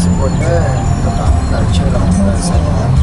Ua teb, tawm tsheb los tawm xaiv teb.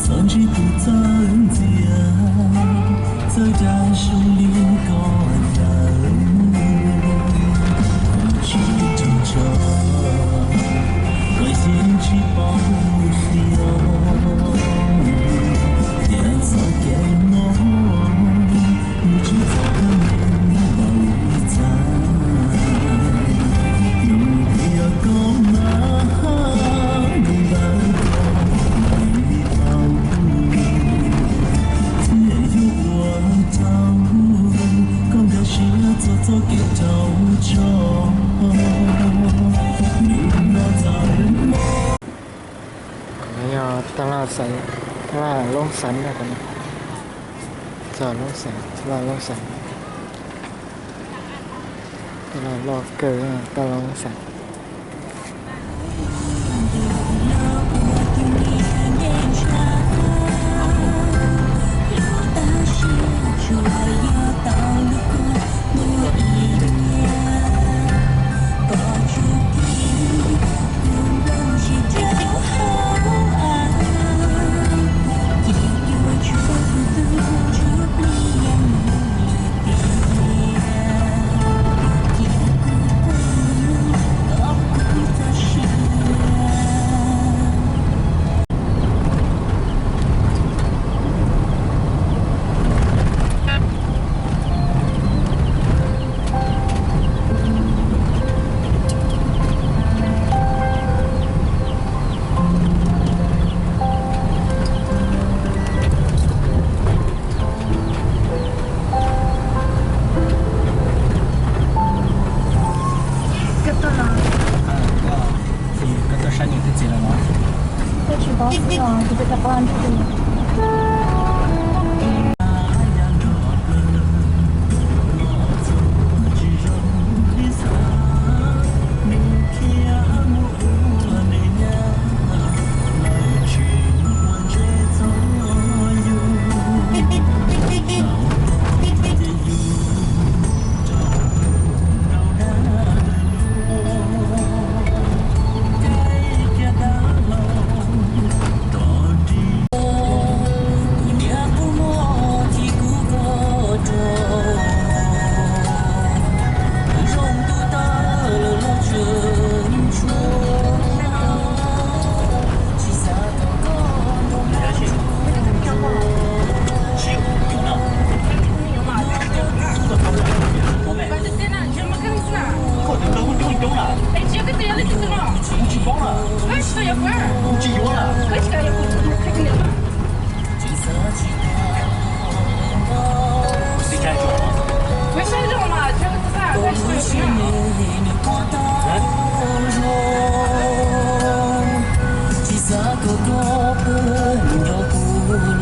Txawj ntsib tus txawj ntxias, txawj dag zoo li koj ntawd, tsis tau tso, koj yeej tsis paub hlub, tias txoj kev no mus tsis txog koj me npaum li cas, nws yog koj mas, nws ntawd koj li tau, thiaj yuav ua tau koj nkag siab txog txoj kev rau tso, nws no txawm mob. Qhov no yog taj laj xaiv, taj laj Loob Xaiv na, qhov no txog Loob Xaiv, taj laj Loob Xaiv, taj laj loj kawg, taj laj Loob Xaiv. Koj tuaj saib niam thiab txiv lawm los? Koj tsis paub xwb os, kuv twb rov qab los nrog koj.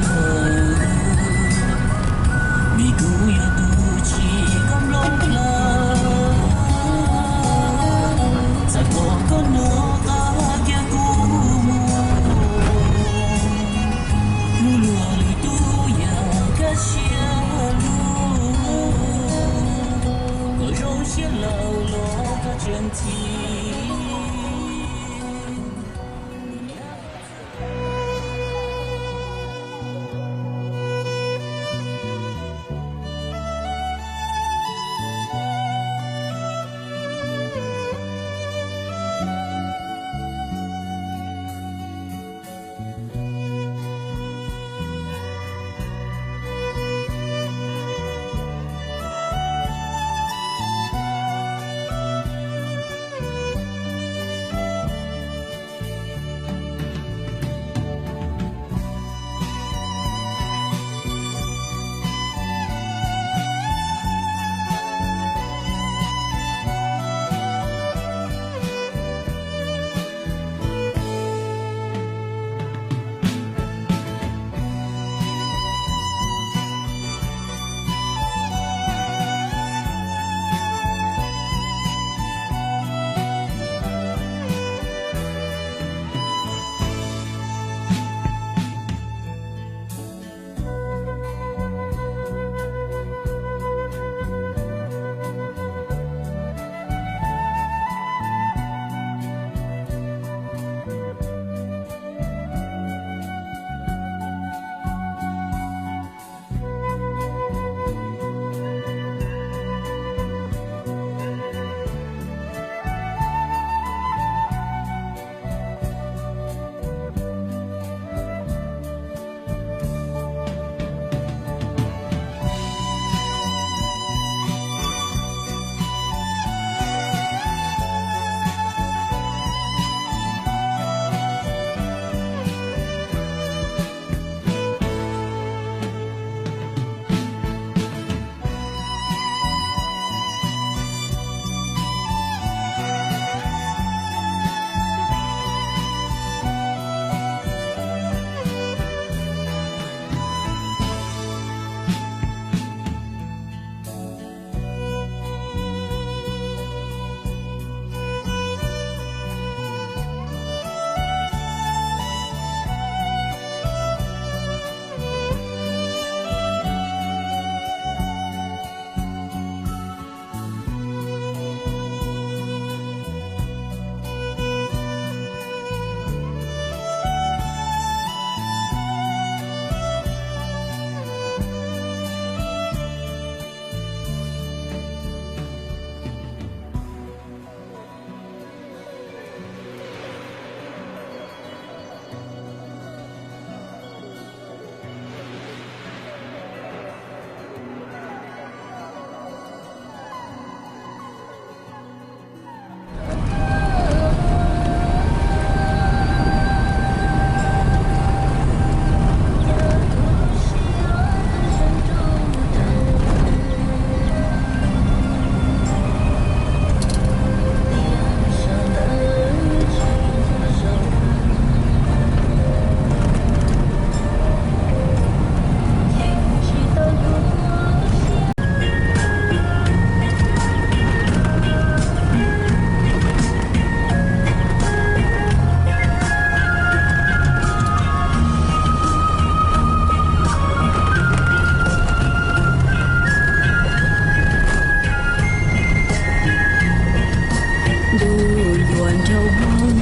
Nraug Hmoob,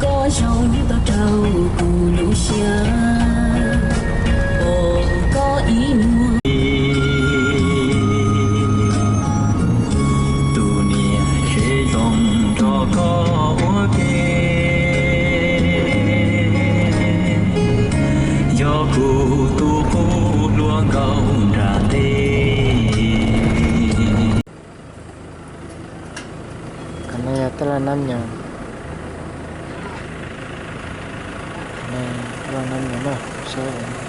koj zoo yeej tau raug kuv lub siab, pom koj ib muag. Tus niam tsev zoo nrog koj ua ke, yog kuv tus qub hlub nkaus nram ntej. Qhov no yog taj laj nab nyoos, taj laj nab nyoos na, saib.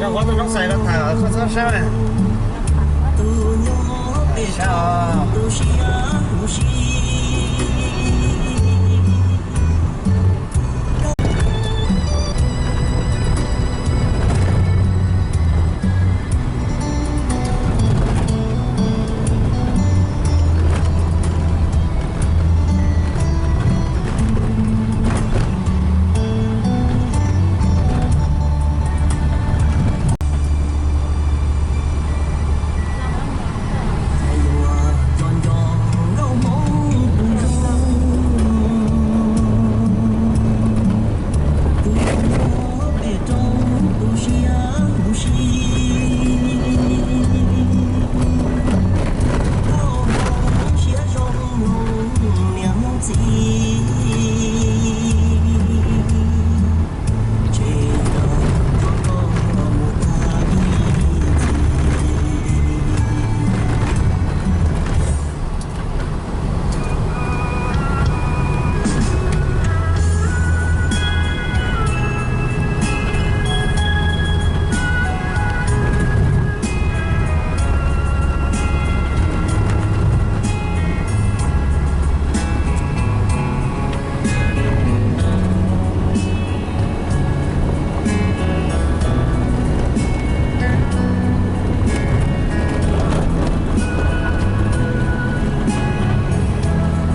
Rau qhov tus noob xais los tham, koj txhob saib na.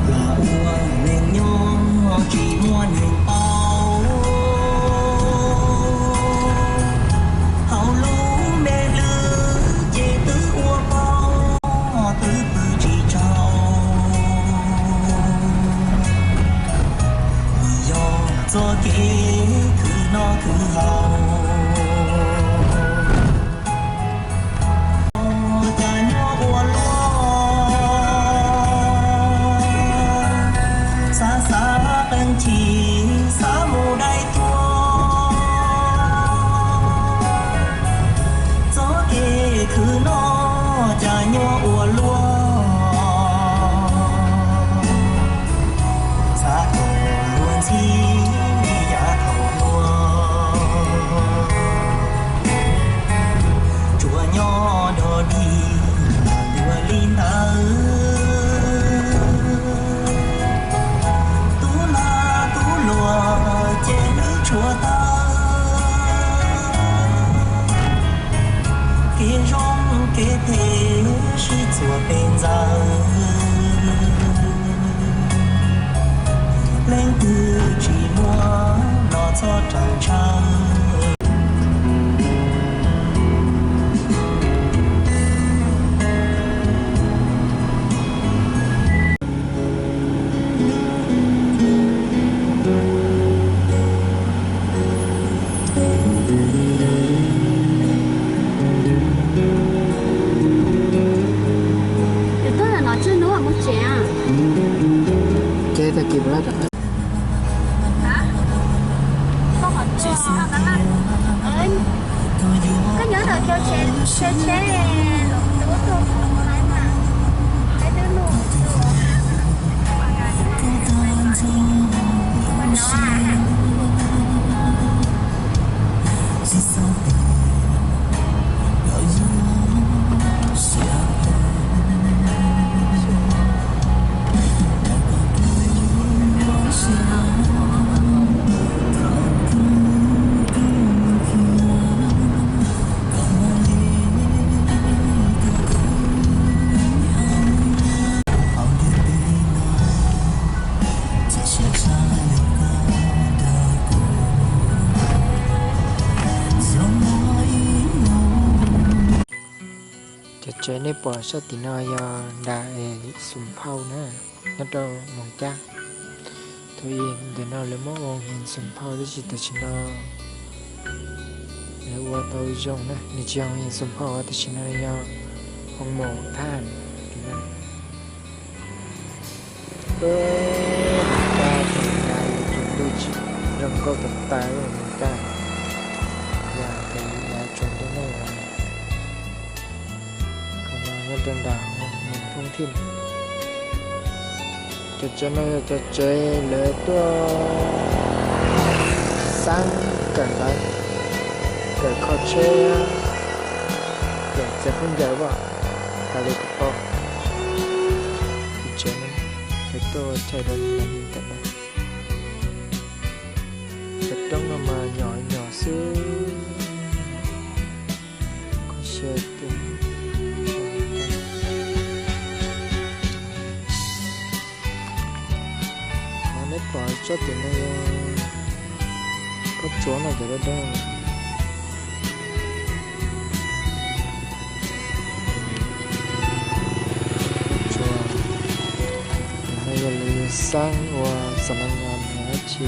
Los ua neeg nyob tsis muaj neeg paub, hauv lub me lwj ces twb ua paub twb pw tsis tsaug. Yog txoj kev khwv noj khwv haus, cas nyob ua luaj, xav xav qee chim xav mus dai tuaj. Txoj kev khwv noj cas nyob ua luaj, xav kom luag ntxhi yav thaum ub. Tsuas nyob dog dig dua li ntawd, tub lag tub luam ces lwj tshuav tawg. Kev zoo kev phem sib txuas pes ntxaws, leej twg tsis muaj los txhob raws ntshaw. Tus tub no tsis nug mus tsev. Ces tag kis mus lawm. Koj nyob ntawm chaw tsheb, chaw tsheb, lub tuaj kuv hais mas, hais twb lus. Tsev nej pom sab tim no yog nram Xum Phauj na, nyob rau Moos Cab. Thaum ub ntawm no lawv muab ua Xum Phauj tab sis tam sim no lawv ua tau zoo na, nws tsis yog Xum Phauj, tam sim no yog Hoo Moos Thaj. Moos Cab tseem yav yuav tsaus ntuj tsis zoo nkauj tag tag li Moos Cab. Yog tias yav tsaus ntuj no nyob rau nram Moos Thoob thiab. Cov tsev no yog cov tsev lawv tuaj xab kawm ntawv, kawm kho tsheb, kawm txiav khaub ncaws as, tas li kuv paub. Cov tsev no lawv tuaj ua chaw rau lawv ntawm no. Cov roob no mas nyom nyom xwb. Kho siab tiag. Qhov neb pom tsob tim no pob tsuas no cov dab dab. Pob tsuas no yog lawv xab ua xa na nga no dab tsi.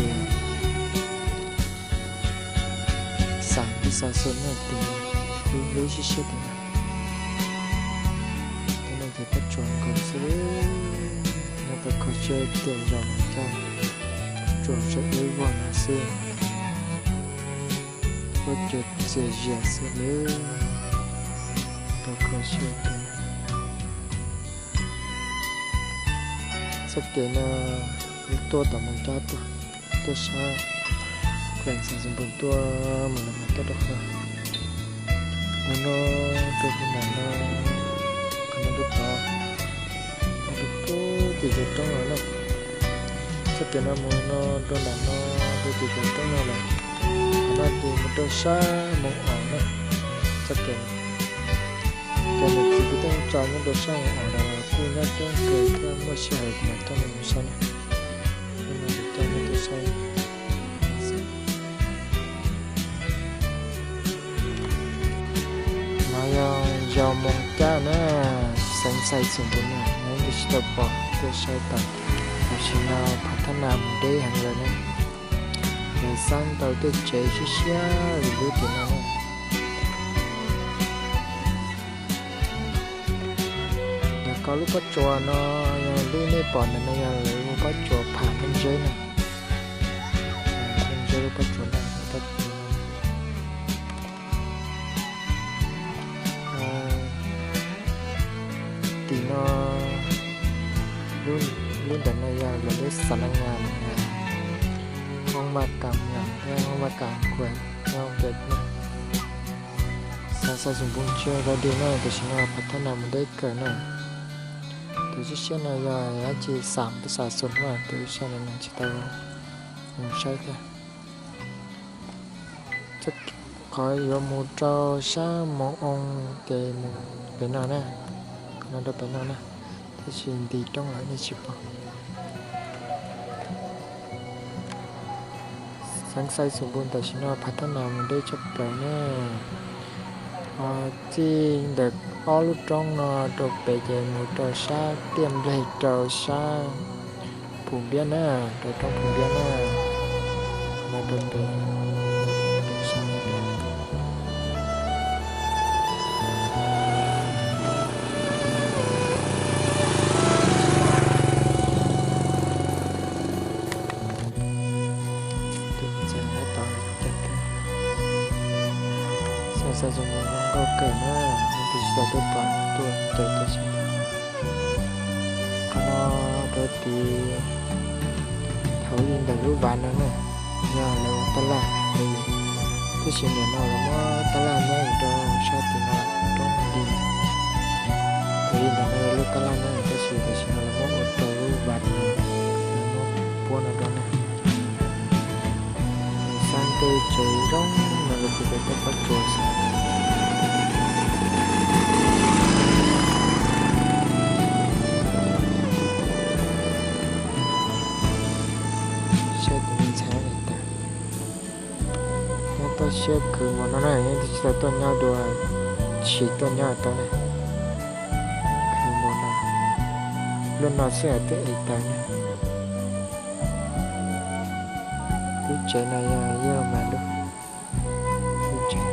Xav ib xav xwb no ces hlub hlub siab siab tiag. Tej no ces pob tsuas nkaus xwb, nyob tau kho siab tiag, zaum no coj tsuas tseem ib vuag no xwb, pob tsuas txias zias xwb li, tau kho siab tiag. Txoj kev no tuaj tom Moos Cab tuaj, tuaj sab Khuam Xav Xus Npus tuaj mus los mus tuaj rau qhov no, rau qhov no, qhov no rau tod, rau pem tim cov roob no na. Txoj kev no mus no rau nram no, rau tim cov roob no lawm. Qhov no ces mus rau sab Moos Os na. Txoj kev no, cov niam txiv kwv tij neej tsa nyob rau sab Moos Os no kuj nyob coob kawg thiab, muaj sij hawm mas coj nej mus saib na. Coj nej tuaj saib. No yog zos Moos Cab na, xeev Xais Xoom Npus na, nej twb tsis tau pom tuaj saib tau. Tam sim no Phav Thab Nas mus deb heev lawm na. Lawv xab tau tej tsev siab siab li lub tim no na. Yog koj lub pob tsuas no, yog lub nej pom ntawm no yog lawv ua pob tsuas pham Nplooj Zeb na. Nplooj Zeb lub pob tsuas no, pob tsuas no. Tim no, lub ntawm no yog lawv lub xa na nga, hoob vaj kam yom, thiab hoob vaj kam kuam nyob pem no. Xeev Xais Xoom Npus tsis yog dog dig na, tam sim no Phav Thab Nas mus deb kawg na. Tus siab siab no yog dab tsi, xam pab xav xus na, tus siab no tsis tau mus saib thiab. Qhov yuav mus rau sab Moos Oo ces mus pem no na, no rau pem no na, tab sis nti roob lawm nej tsis pom. Xeev Xais Xoom Npus tam sim no Phav Thab Nas mus deb tshaj plaws na. Ho txij ntawm ob lub roob no rau pem ces mus rau sab Tiaj Npleg rau sab Phu Npiab na, rau roob Phu Npiab na, no rau pem, rau sab Phu Npiab. Tus ntxhais nyob tod, Xeev Xais Xoom Npus zoo nkauj kawg na, nej twb tsis tau tuaj pom tuaj ncaws tau xyoo. Qhov no rau tid, thaum ub li ntawm lub vaj no na, yog lawv ua tab laj li, tab sis nim no lawv muab tab laj nyob rau sab tim no roob li. Thaum ub li ntawm no yog lub tab laj na, tab sis tam sim no lawv muab ua rau lub vaj no, lawv muab puab no rau na. Xab tej tsev zoo no los kuj tau pob tsuas xwb. Saib tus me ntxhais no tas, nyob toj siab khwv mus no na, nyob twb tsis tau tuaj nyob dua, tsis tuaj nyob tau na. Lub no xwb twb ev tag na. Lub tsev no yog yawg mas lub, lub tsev.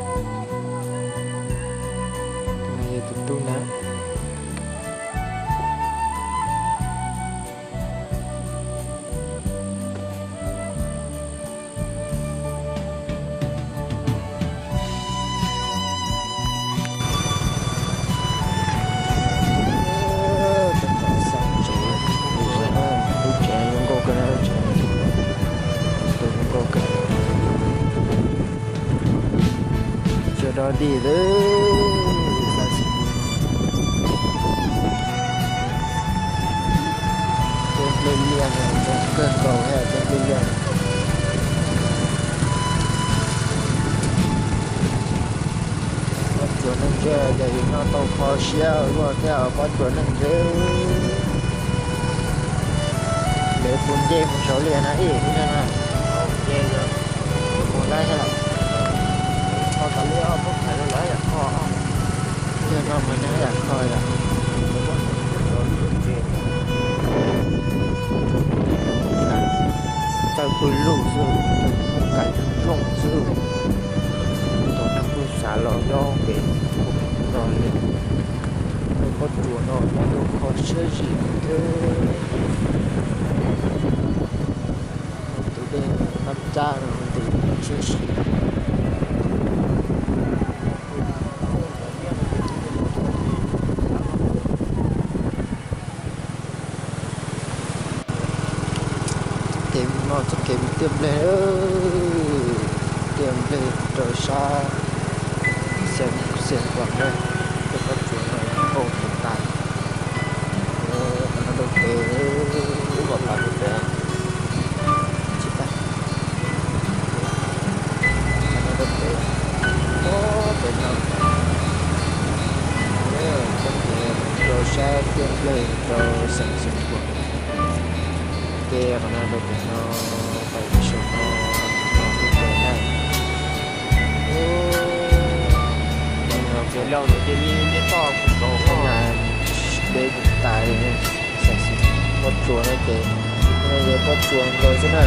Tus no yog tus tub na. Lub tsev zoo nkauj kawg na, lub tsev zoo nkauj kawg. Tsuas dog dig lawm. Tej nplej liaj no zoo kawg nkaus thiab, tej nplej liaj. Pob tsuas neeg zej ces yus noj tau kho siab luaj thiab, pob tsuas neeg zej. Lawv puas nce mus saud li na ib tug neeg na? Mus laib thiab lawm. Kho tas li ob peb phais no lawv yam kho. Yog no mas neeg yam kho yom. Txawj pw lug xwb, kais zoo xwb. Tus neeg kuj xav los nyob pem no li. Pob tsuas no nyob rau kho siab zim thiab. Tus dej Nab Tsab no tus siab zim. Ces no txoj kev mus tiaj nplej, tiaj nplej rau sab Xeev Khuam na. Tej pob tsuas no nkauj tas tas. Qhov no rau pem, lub voj pam rau pem. Tsis tas. Qhov no rau pem, pem no. Txoj kev rau sab tiaj nplej rau Xeev Khuam. Ces qhov no rau pem no, pais saum no, no rau pem na. Ces lauj no ces li ntiaj toj kuv tau na, deb tas, Xeev Khuam pob tsuas no ces, no yog pob tsuas nkaus xwb na.